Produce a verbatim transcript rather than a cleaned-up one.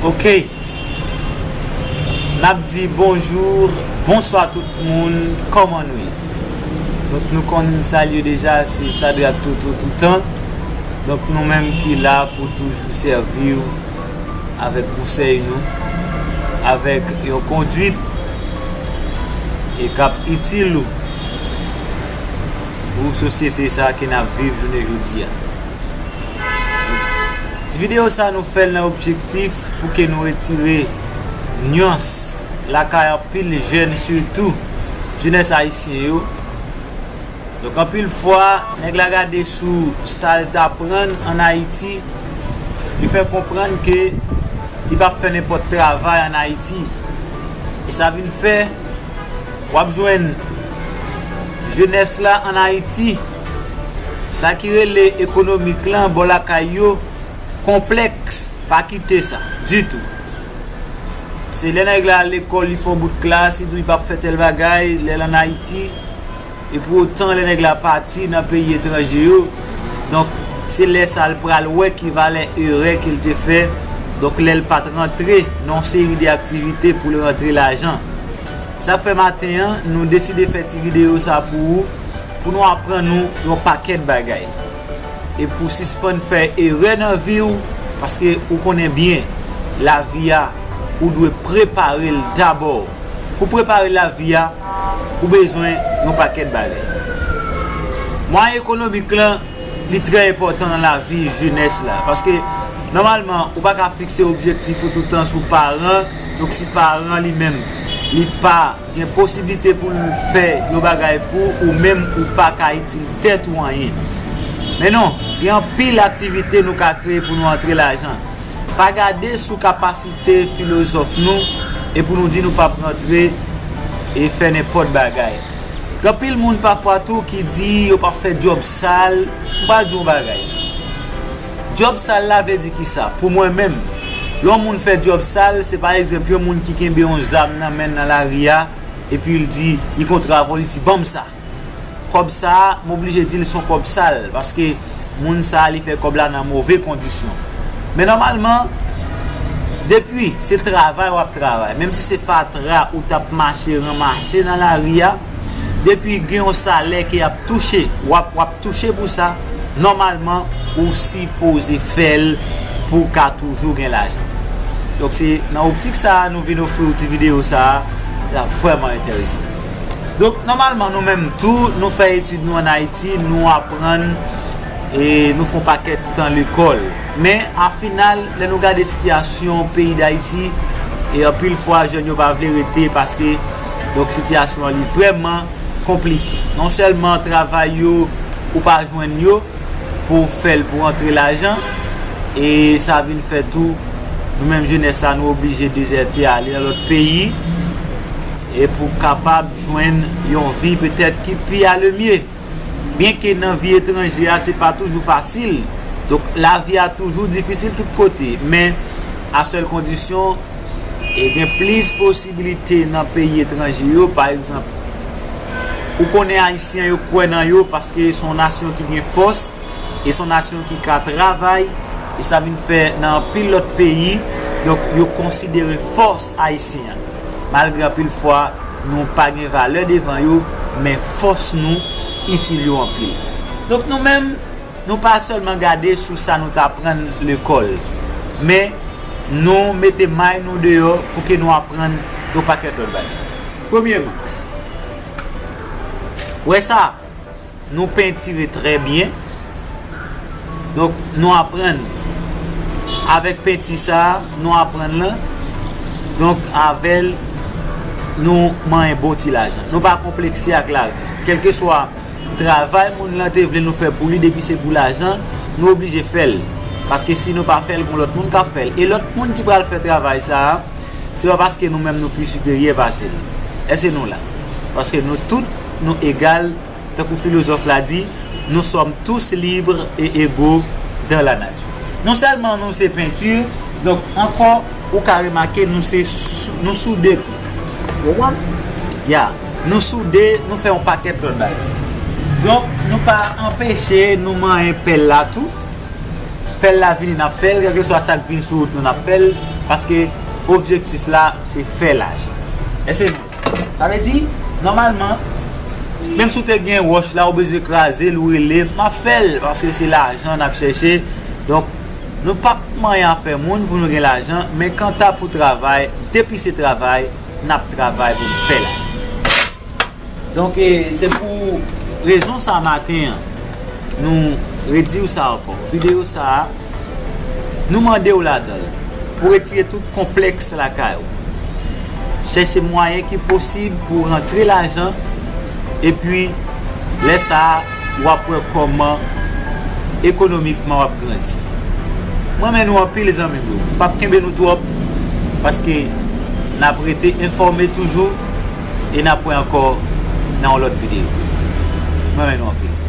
Ok. N ap di bonjou, bonswa tout moun, kòman nou ye? Donk, nou konn salye deja, se Sadrac Toto toutan. Donk, nou menm ki la pou toujou sèvi w avèk konsèy nou, avèk yon kondwit e k ap itil ou pou sosyete sa ke n ap viv jounen jodi a. Ti videyo sa nou fè l nan objektif pou ke nou retire nyans lakay anpil jèn, sitou jenès ayisyen yo. Donk, anpil fwa, nèg la gade sou sa l t aprann ann Ayiti, li fè konprann ke li p ap fè nenpòt travay ann Ayiti. E sa vin fè, w ap jwenn jenès la ann Ayiti, sa ki rele ekonomik lan bò lakay yo, konplèks, pa kite sa ditou. Se lè nèg la al lekòl, li fè yon bout klas, li di w li p ap fè tèl bagay, lè l ann Ayiti, e pou otan, lè nèg la pati nan peyi etranje yo, donk, se lè sa l pral wè ki valè erè ke l te fè, donk, lè l pa t rantre nan yon seri de aktivite pou l rantre lajan. Sa fè maten an, nou deside fè ti videyo sa pou ou, pou nou aprann ou yon pakèt bagay. E pou sispann fè erè nan vi w, paske ou konnen byen, lavi a, ou dwe prepare l dabò. Pou prepare lavi a, ou bezwen yon pakèt bagay. Mwayen ekonomik lan, li trè enpòtan nan lavi jenès la. Paske, nòmalman, ou pa ka fikse objektif ou toutan sou paran. Donk, si paran li menm, li pa gen posiblite pou l fè yon bagay pou ou, ou menm ou pa ka itil tèt ou anyen. Men non, gen anpil aktivite nou ka kreye pou nou antre lajan. Pa gade sou kapasite filozòf nou e pou nou di nou p ap rantre e fè nenpòt bagay. Gen anpil moun pafwa tou ki di yo p ap fè djòb sal. M pral di w yon bagay. Djòb sal la vle di kisa? Pou mwen menm, lè yon moun fè djòb sal, se pa egzanp yon moun ki kenbe yon zam nan men l nan lari a, epi l di, li kontre avè w, li di, "Ban m sa." Kòb sa a, m oblije di l se yon kòb sal, paske moun sa a, li fè kòb la nan move kondisyon. Men nòmalman, depi se travay w ap travay, menm si se fatra ou t ap mache ranmase nan lari a, depi gen yon salè ke y ap touche, w ap, w ap touche pou sa, nòmalman, ou sipoze fè l pou w ka toujou gen lajan. Donk, se nan optik sa a nou vin ofri w ti videyo sa a, l ap vrèman enteresan. Donk, nòmalman, nou menm tou, nou fè etid nou ann Ayiti, nou aprann e nou fè yon pakèt tan lekòl. Men, a final, lè nou gade sitiyasyon peyi Dayiti, e anpil fwa, jèn yo pa vle rete paske, donk, sitiyasyon an li vrèman konplike. Non sèlman travay yo, ou pa jwenn yo pou w fè l pou rantre lajan, e sa vin fè tou, nou menm jenès la, nou oblije dezète ale nan lòt peyi, e pou kapab jwenn yon vi petèt ki pi alemye. Byenke nan vi etranje a, se pa toujou fasil. Donk, lavi a toujou difisil tout kote, men a sèl kondisyon, e gen plis posibilite nan peyi etranje yo. Pa egzanp, ou konnen Ayisyen yo kwè nan yo paske se yon nasyon ki gen fòs, e se yon nasyon ki ka travay, e sa vin fè nan anpil lòt peyi, donk, yo konsidere fòs ayisyen an. Malgre anpil fwa, nou pa gen valè devan yo, men fòs nou itil yo anpil. Donk, nou menm, nou pa sèlman gade sou sa nou t aprann lekòl, men nou mete may nou deyò pou ke nou aprann yon pakèt lòt bagay. Premyèman, wè sa, nou pentire trè byen. Donk, nou aprann avèk penti sa a, nou aprann lan. Donk, avè l, nou manyen bon ti lajan. Nou pa konplekse ak lavi. Kèlkeswa travay moun lan te vle nou fè pou li, depi se pou lajan, nou oblije fè l. Paske si nou pa fè l, gon lòt moun k ap fè l. E lòt moun ki pral fè travay sa a, se pa paske nou menm nou pi siperyè pase l. Èske nou la? Paske nou tout, nou egal, tankou filozòf la di, nous sommes tous libres et égaux dans la nature. Non sèlman nou se penti, donk ankò, ou ka remake nou se sou-, nou soude tou. Ou konprann? Ya, nou soude, nou fè yon pakèt lòt bagay. Donk, nou pa anpeche nou manyen pèl la tou. Pèl la vini, n ap fè l, kèlkeswa sa k vin sou wout nou, n ap fè l. Paske objektif la, se fè lajan. Èske nou? Sa vle di, nòmalman, menm si w te gen wòch la, ou bezwen kraze l, ou rele m, m ap fè l, paske se lajan n ap chèche. Donk, nou p ap manyen afè moun pou nou gen lajan, men kanta pou travay, depi se travay, n ap travay pou n fè lajan. Donk, e, se pou rezon sa maten an, nou redi w sa ankò. Videyo sa a, nou mande w ladan l pou retire tout konplèks lakay ou. Chèche mwayen ki posib pou rantre lajan, epi lè sa a, w ap wè kòman ekonomikman w ap grandi. Mwen renmen nou anpil, zanmi m yo. M p ap kenbe nou twòp, paske n ap rete enfòme toujou, e n ap wè ankò nan yon lòt videyo. Mwen renmen nou anpil.